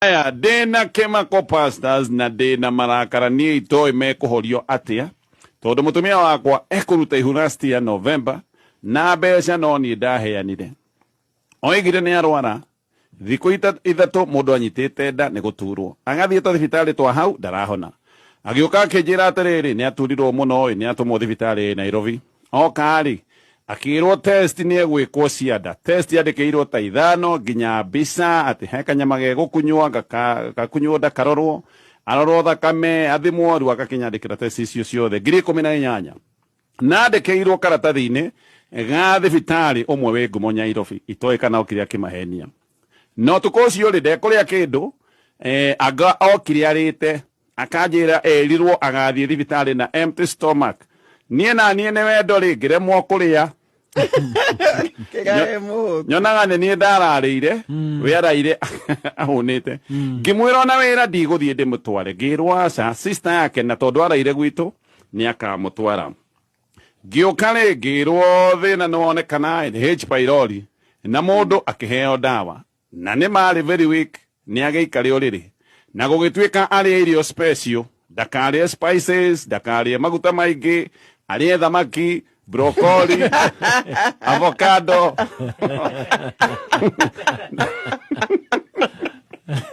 Aya, ndĩna kĩmako pastors na ndĩna marakara niĩ itoĩ mekũhorio atĩa tondũ mũtumia wakwa ekũruta ihu last year November na mbeca no niĩ ndaheanire. Oigire nĩ arwara thikũ 3 mũndũ anyitĩte nda nĩ gũturwo agathiĩ ta thibitarĩ twa hau ndarahona. Agĩũka akĩnjĩra atĩrĩrĩ nĩ aturirwo mũno ĩ nĩ atũmwo thibitarĩ Nairobi. Oka rĩ akĩrwo test nĩ egwĩkwo cia nda. Test yandĩkĩirwo ta 5 nginya mbica atĩ he kanyama gegũkunywo gakunywo nda karorwo arorwo thakame athimwo rĩu agakĩnyandĩkĩra test icio ciothe ngiri 18. Nandĩkĩirwo karatathi-inĩ ga thibitarĩ ũmwe wĩ ngumo Nyairobi itoĩ kana okire akĩmahenia. Na ũtukũ ũcio rĩ ndekũrĩa kĩndũ anga okire arĩte akanjĩra erirwo agathiĩ thibitarĩ na empty stomach. Niĩ na niĩ nĩ wendo rĩ ngĩremwo kũrĩa. Kĩgae mũhuko. Nyonaga nĩ niĩ ndararĩire, we araire ahũnĩte. Ngĩmwĩra ona wĩra ndigũthiĩ ndĩmũtware. Ngĩrwo aca sister yake na tondũ araire gwitũ nĩ akamũtwara. Ngĩũka rĩ ngĩrwo thĩna nĩ wonekana nĩ H pylori na mũndũ akĩheo ndawa na nĩ marĩ very weak nĩ agĩikare ũrĩrĩ na gũgĩtuĩka arĩe irio special ndakarĩe spices ndakarĩe maguta maingĩ arĩe thamaki broccoli avocado.